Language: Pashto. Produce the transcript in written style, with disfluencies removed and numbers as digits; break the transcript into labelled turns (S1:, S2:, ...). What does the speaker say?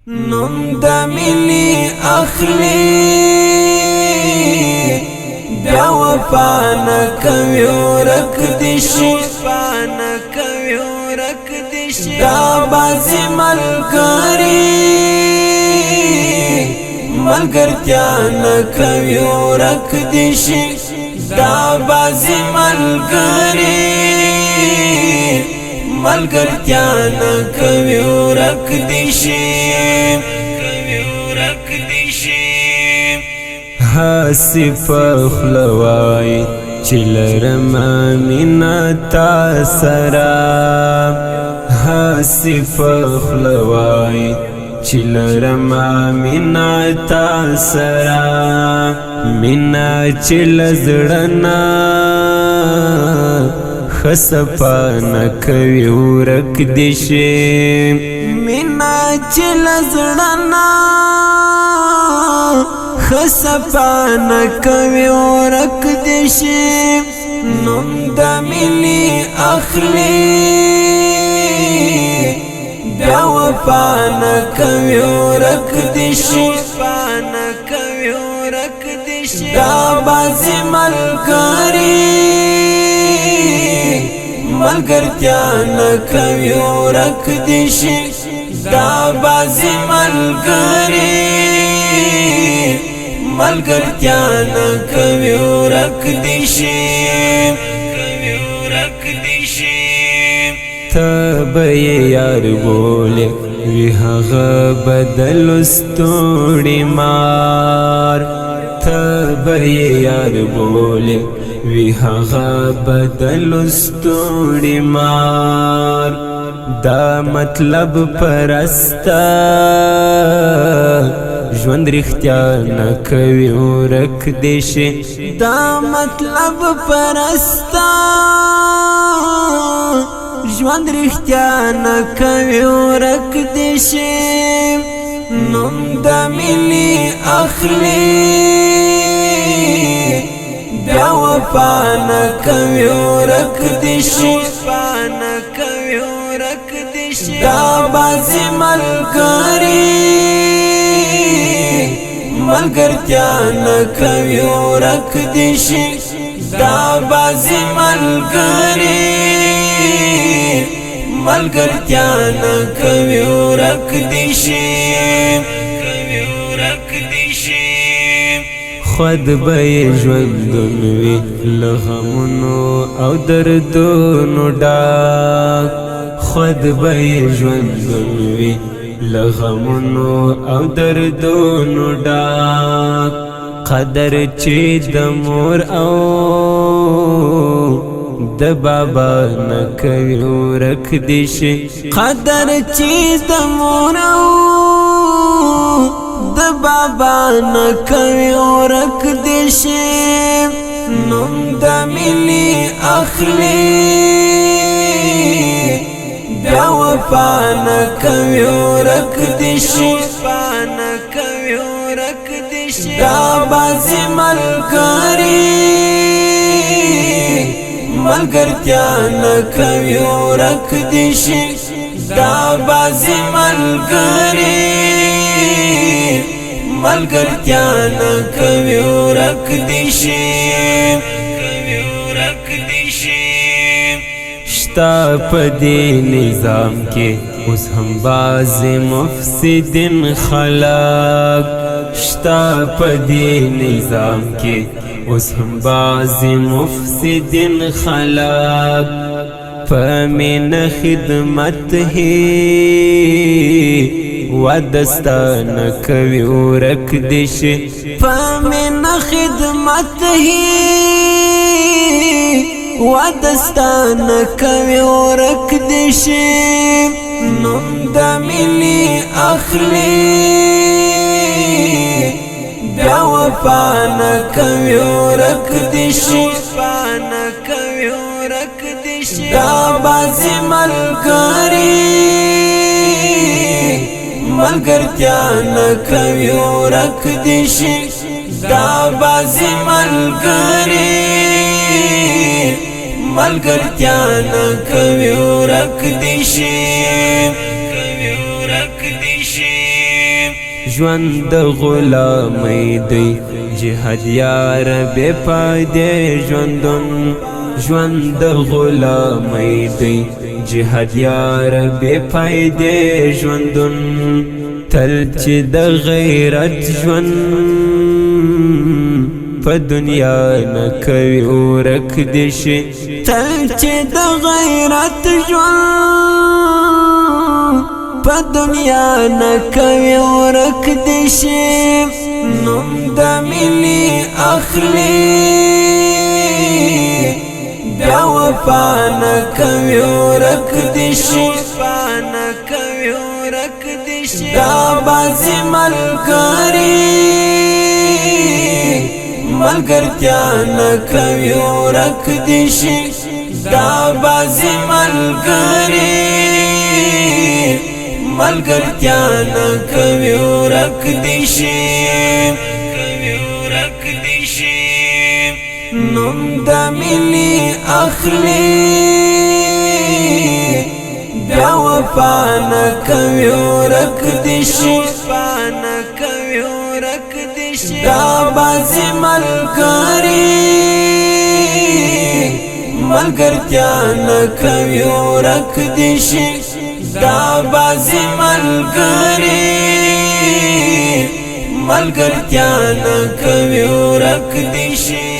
S1: نوم د مینې اخلي، بیا وفا نه کوي، ورک دي شي. دا بازي ملګری ملګرتیا نه کوي، ورک دي شي. دا بازي ملګری ملګرتیا نه کوي، ورک دي شي، کوي ورک دي شي.
S2: هسې په خوله وای چې لرم مینه تا سره، هسې په خوله وای چې لرم مینه تا سره، مینه چې له زړه نه ښه صفا نه کوي، ورک دي شي.
S1: مینه چې له زړه نه ښه صفا نه کوي، ورک دي شي. نوم د مینې اخلي، بیا وفا نه کوي، ورک دي شي. دا بازي ملګری ملګرتیا نه کوي، ورک دي شي. دا بازي ملګری ملګرتیا نه کوي، ورک دي شي، کوي ورک دي شي.
S2: ته به یې یار بولې، وي هغه بدل ستوړي مار. ته به یې یار بولې، وي هغه بدل ستوړي مار. دا مطلب پرستا ژوند رښتیا نه کوي، ورک دي شي.
S1: دا مطلب پرستا ژوند رښتیا نه کوي، ورک دي شي. نوم د مینې اخلي، بیا وفا نه کوي، ورک دي شي. دا بازي ملګری ملګرتیا نه کوي، ورک دي شي. دا بازي ملګری ملګرتیا نه کوي، ورک دي شي، کوي ورک دي شي.
S2: خود به یې ژوندون وي له غمونو او دردونو ډک، خود به یې ژوندون وي له غمونو او دردونو ډک. قدر چې د مور او د بابا نه کوي، ورک دي شي.
S1: قدر چې د مور او د بابا نه کوي، ورک دي شي. نوم د مینې اخلي، بیا وفا نه کوي، ورک دي شي. دا بازي ملګری ملګرتیا نه کوي، ورک دي شي. دا بازي ملګری ملګرتیا نه کوي، ورک دي شي، کوي ورک دي شي.
S2: شتا په دې نظام کې اوس هم بعضې مفسدین خلک، شتا په دې نظام کې اوس هم بعضې مفسدین خلک، په مینه خدمت هی ودستا نه کوي، ورک دي شي.
S1: په مینه خدمت هی ودستا نه کوي، ورک دي شي. نوم د مینې اخلي، بیا وفا نه کوي، ورک دي شي. دا بازي ملګری ملګرتیا نه کوي، ورک دي شي. دا بازي ملګری ملګرتیا نه کوي، ورک دي شي، کوي ورک دي شي.
S2: ژوند د غلامۍ دی جهاد یار بے فائدې ژوندون، ژوند د غلامۍ دی جهاد یار بے فائدې ژوندون۔ تل چې د غیرت ژوند په دنیا نه کوي ورک دي شي، تل چې د غیرت ژوند په دنیا نه کوي ورک دي شي۔ نوم د ملي اخلي بیا وفا نه کوي ورک دي شي، نه کوي ورک دي شي۔ دا بازي ملګری ملګرتیا نه کوي ورک دي شي، دا بازي ملګری ملګرتیا نه کوي ورک دي شي، کوي ورک دي شي۔ نوم د ملي اخلي بیا وفا نه کوي ورک دي شي، نه کوي ورک دي شي۔ دا بازي ملګری ملګرتیا نه کوي ورک دي شي، دا بازي ملګری ملګرتیا نه کوي ورک دي شي۔